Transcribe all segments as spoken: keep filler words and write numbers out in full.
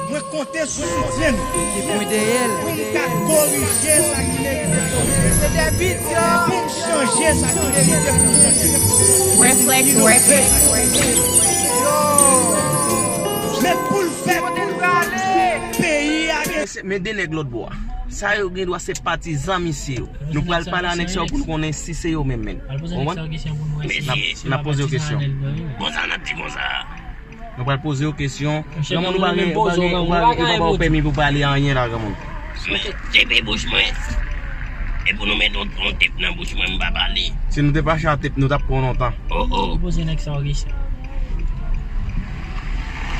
Mwen konte sou soutyen nou pou m ka korije sa ki merite korije, pou m chanje sa ki merite pou m chanje. Reflex Records. Men pou l fèt, peyi a gen. Men de nèg lòt bò a. Sa yo gen dwa se patizan misye yo. Nou pral pale a nèg sa yo pou nou konnen si se yo menm menm. Konprann? N ap, n ap poze yo kesyon. Konsa n ap di konsa. Nou pral poze yo kesyon. Granmoun, ou pa gen, ou pa gen, ou pa gen, yo pa ba w pèmi pou pale anyen la, granmoun. Mwen, tepe bouch mwen. E pou nou mete yon, yon tep nan bouch mwen, m pa pale. Si nou te pa chante, nou t ap pran lontan. Oh, oh. Poze nèg sa yo kesyon.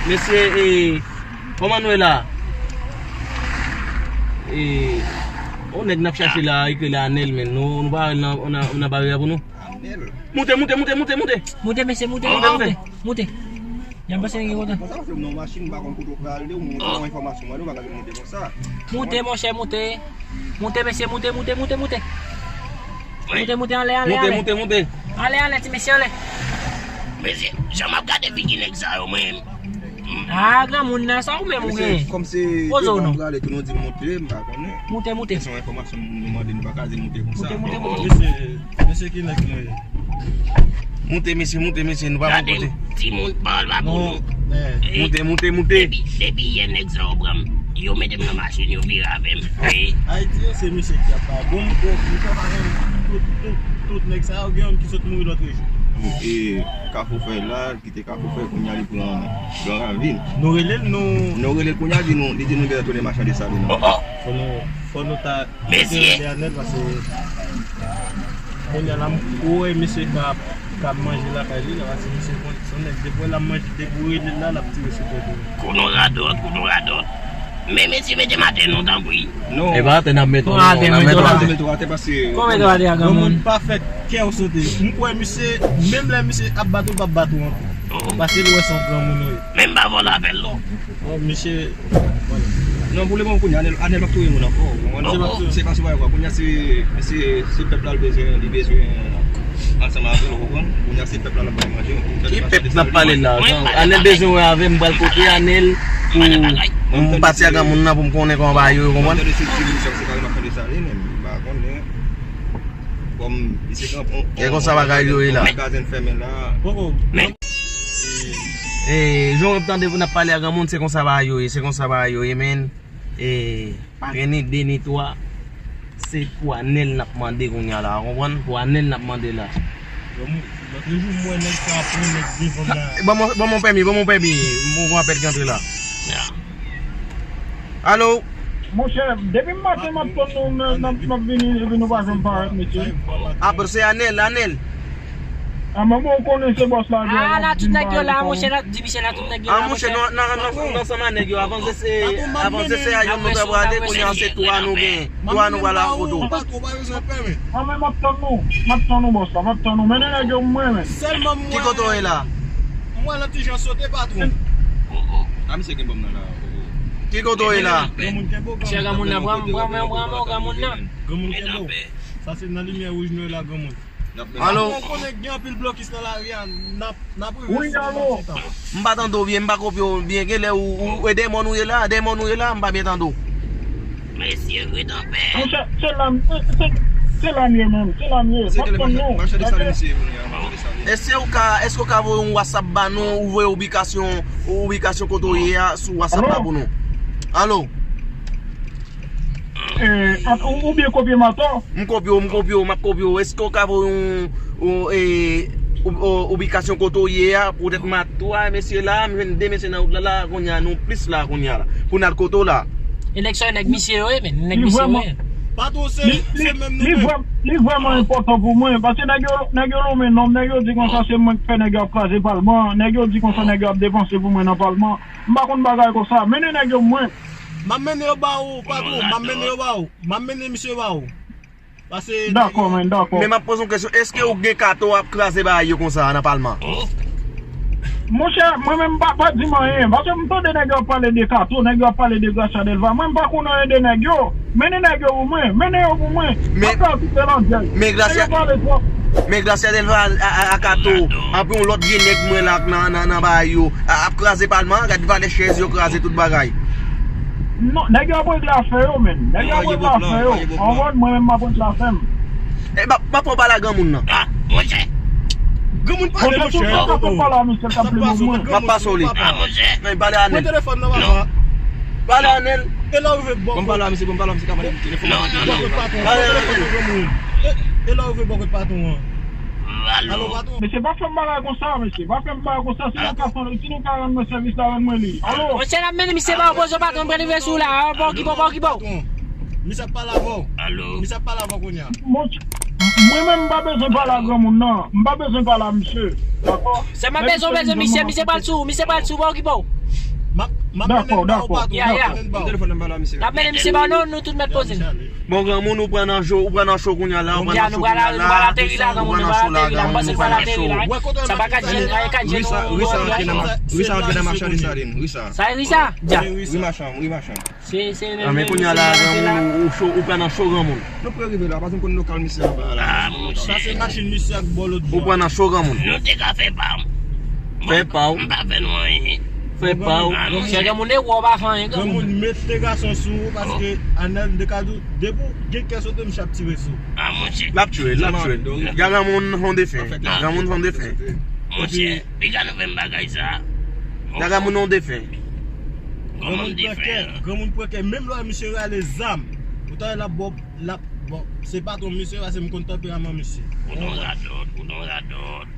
Mesye, e, kòman nou ye la? E, yon nèg n ap chache la, ekri la Anèl, men nou, nou pa wè l nan, nan, nan baryè pou nou. Anèl. Moute, moute, moute, moute, moute. Moute, mesye, moute, moute, moute, moute. Moute. Jan pase gen kontan. Konsa, paske m nan machin, m pa konn kote w prale, ou montre yon enfòmasyon, mwen, nou pa ka vin monte konsa. Moute, monchè, moute. Moute, mesye, moute, moute, moute, moute. Moute, moute, anlè, anlè, anlè. Moute, moute, moute. Anlè, anlè, ti mesye, anlè. Mesye, jan m ap gade figi nèg sa yo, mwen. Ah, granmoun nan, sa ou menm ou gen? Poze w non. Prale tou nou di moute, m pa konnen. Moute, moute. Se yon enfòmasyon nou mande, nou pa ka di moute konsa. Moute, moute, moute. Mesye, mesye, ki nèg nou ye? Moute, mesye, moute, mesye, nou pa bon kote. Timoun pa la pou nou. Moute, moute, moute. Depi, depi yè nèg sa yo pran m, yo mete m nan machin, yo vire avè m. Ayiti, se mesye ki ap ba bon, bon, tout, tout, tout nèg sa yo, gen youn ki sot mouri lòt jou. E Kafou Fèy la, kite Kafou Fèy, kounye a li pran Gran Ravin. Nou rele l, nou. Nou rele l kounye a, di nou, li di nou gentan tounen machann Desalin. Oh, oh. Fò nou, fò nou ta rele Anèl, paske kounye a la, m wè misye ka, ka manje lakay li la, paske misye konn, se yon nèg, depi w wè l ap manje, depi w rele l la, l ap tire sou tèt ou. Kou nou radòt, kou nou radòt. Men mesye, mete m atè non, tanpri. Non. E pa atè n ap mete w, non, n ap mete w atè. Kòman mete w atè a, granmoun? Granmoun pa fè kè w sote. M kwè misye, menm lè misye ap bat ou, l p ap bat ou ankò. Paske l wè se yon granmoun ou ye. Men m pa vòlò avè l, non. Bon, misye, vòlò. Non, pou lemoman kounye a, Anèl, Anèl p ap touye moun ankò. Ou konprann? Se pa, se pa sou bagay, kounye a se, se, se pèp la l bezwen, li bezwen ansanm avè l, ou konprann? Kounye a se pèp la l ap bay manje. Ki pèp n ap pale la? Anèl bezwen wè avè m, m pral kote Anèl pou m pati ak granmoun nan pou m konnen kòman bagay yo ye, ou konprann? Mwen tande se ti misye se kare machann Desalin, men m pa konnen. Kòm li se gran pon. E konsa bagay yo ye la. Magazen fèmen la. Oh, oh. E, jan w ap tande pou n ap pale ak granmoun, se konsa bagay yo ye, se konsa bagay yo ye, men. E, pa gen ni de ni twa. Se pou Anèl n ap mande kounye a la, w konprann? Pou Anèl n ap mande la. Lòt jou, m wè nèg sa ap pran nèg devan m la. Ban mwen, ban mwen pèmi, ban mwen pèmi. Mwen gon apèl ki antre la. Alo? Monchè, depi maten m ap tann nou, n ap, n ap, n ap vini, epi nou pa janm parèt, mesye. Ah, bon, se Anèl, Anèl. Ah, men bon, ou konnen se bòs la, ah, la tout nèg yo la, monchè, la, di misye la tout nèg yo la, monchè. Ah, monchè, nou, nan, nan, nan, ansanm a nèg yo, avanse se, avanse se a youn nou ta prale, kounye a se twa nou gen, twa nou pral ak oto. Patwon, pa bezwen pè, men. Ah, men m ap tann nou, m ap tann nou, bòs la, m ap tann nou, mennen nèg yo pou mwen, men. Sèlman mwen. Ki kote w ye la? Mwen nan ti jan sote, patwon. Ah, misye gen bòm nan la. Ki kote w ye la? Granmoun kenbe w, granmoun. Chè granmoun nan, pran, pran, pran, pran, granmoun nan. Granmoun kenbe w. Sa se nan limyè wouj nou ye la, granmoun. Alo? Ou konnen gen anpil blòkis nan lari a, n ap, n ap rive sou yon ti tan. M pa tande w byen, m pa konprann w byen. Genlè ou, ou, e dèyè mòn ou ye la, dèyè mòn ou ye la, m pa byen tande w. Mesye, ret anpè. Monchè, se la m, se, se, se la m ye menm, se la m ye. M ap tann nou. Èske ou ka, èske ou ka voye yon WhatsApp ba nou, ou voye ibikasyon, ibikasyon kote w ye a sou WhatsApp la pou nou? Alo? Eh, ou, ou byen kopye m atò? M kopye w, m kopye w, m ap kopye w. Èske w ka voye yon, yon, eh, ou, ou, ibikasyon kote w ye a? Poutèt m a twa mesye la, m jwenn de mesye nan wout la, la, kounye a nou plis la, kounye a la. Pou n al kote w la. E nèg sa yo, nèg misye yo ye, men, nèg misye yo ye. Patwon, se, se menm nou menm. Li vrèman enpòtan pou mwen, paske nèg yo, nèg yo lonmen non m, nèg yo di konsa se mwen ki fè nèg yo ap kraze palman, nèg yo di konsa nèg yo ap depanse pou mwen nan palman. M pa konn bagay konsa. Mennen nèg yo pou mwen. M ap mennen yo ba ou, patwon. M ap mennen yo ba ou. M ap mennen misye ba ou. Pase. Dakò, men, dakò. Men m ap poze yon kesyon. Èske ou gen kato w ap kraze bagay yo konsa nan palman? Monchè, mwen menm m pa, pa di m anyen. Paske m tande nèg yo ap pale de kato, nèg yo ap pale de Gracia Delva. Mwen m pa konn anyen de nèg yo. Mennen nèg yo pou mwen. Mennen yo pou mwen. Men, men Gracia, men Gracia Delva a, a, a kato. Anpi yon lòt vye nèg mwen la nan, nan, nan bagay yo. A, ap kraze palman, gad valè chèz yo kraze tout bagay. Non, nèg yo ap regle afè yo, menn. Nèg yo ap regle afè yo. Anvan, mwen menm m ap regle afè m. E, m ap, m ap pale a granmoun nan. Ah, monchè. Granmoun pale, monchè. Monchè, tou sa ka pale a misye, l ka ple moun mwen. M ap pase w li. Ah, monchè. Men pale a Nèl. Pran telefòn nan, papa. Pale a Nèl. E la ou rive bò. Bon, pale a misye, bon, pale a misye, ka pale telefòn. Non, non, non. Pale a Nèl. E, e la ou rive bò kot patwon an. Alo, patwon. Mesye, pa fè m bagay konsa, mesye. Pa fè m bagay konsa. Si nou ka fè, si nou ka rann mwen sèvis la, rann mwen li. Alo. Monchè, n ap mennen misye ba w poze patwon, pran nivo sou la. Ba w ki bo, ba w ki bo. Misye ap pale avè w. Alo. Misye ap pale avè w kounye a. Monchè, mwen menm, m pa bezwen pale a granmoun nan. M pa bezwen pale a misye. Dakò? Sèlman bezwen, bezwen misye, misye pral sou, misye pral sou, ba w ki bo. M ap, m ap mennen ba w patwon. Ya, ya. M ap mennen ba w. Telefòn nan ba la, misye. N ap mennen misye ba w, non, nou tout mèt poze n. Bon, granmoun, ou pran nan cho, ou pran nan cho kounye a la, ou pran nan cho kounye a la. Kounye a nou pral ateri la, granmoun, nou pral ateri la. M panse nou pral ateri la. Sa pa kat jèn, kat jèn. Risa, Risa antre nan ma-, Risa antre nan machann desalin, Risa. Sa e Risa? Dja. Wi, machann, wi, machann. Se, se, men kounye a la, granmoun, ou, ou cho, ou pran nan cho, granmoun. Nou pre rive la, paske m konn lokal misye anba la. Ah, monchè. Sa se machin misye ak bò lòt bò. Ou pran nan cho, granmoun. Nou te ka fè pa. Fè pa w. M pa fè nou anyen. Fè pa w. Monchè, granmoun, e wè w pa fè anyen, granmoun. Granmoun, mete gason sou ou, paske Anèl, m te ka di w, depi w gen kè sote, misye ap tire sou ou. Ah, monchè. L ap tire, l ap tire. Granmoun fè yon defen. Granmoun fè yon defen. Monchè, piga nou fè m bagay sa. Granmoun fè yon defen. Granmoun pran kè, granmoun pran kè. Menm lè misye rale zam, ou ta wè l ap bò, l ap, bon, se patwon misye, paske m konn tanperaman misye. Ou non radòt, ou non radòt.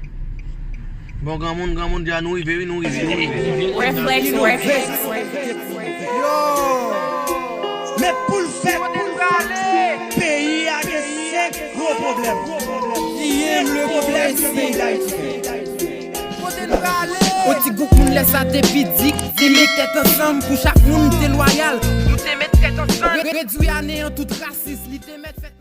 Bon, granmoun, granmoun di a nou rive, wi, nou rive, nou rive. Reflex Records. Yo! Men pou l fèt, peyi a gen senk gwo pwoblèm. Ki ye le pwoblèm ke peyi Dayiti gen. Yon ti gwoup moun lè sa te pi dik, te met tèt ansanm pou chak moun te lwayal. Nou te met tèt ansanm. Re-, redwi a neyan tout rasis, li te mèt fèt.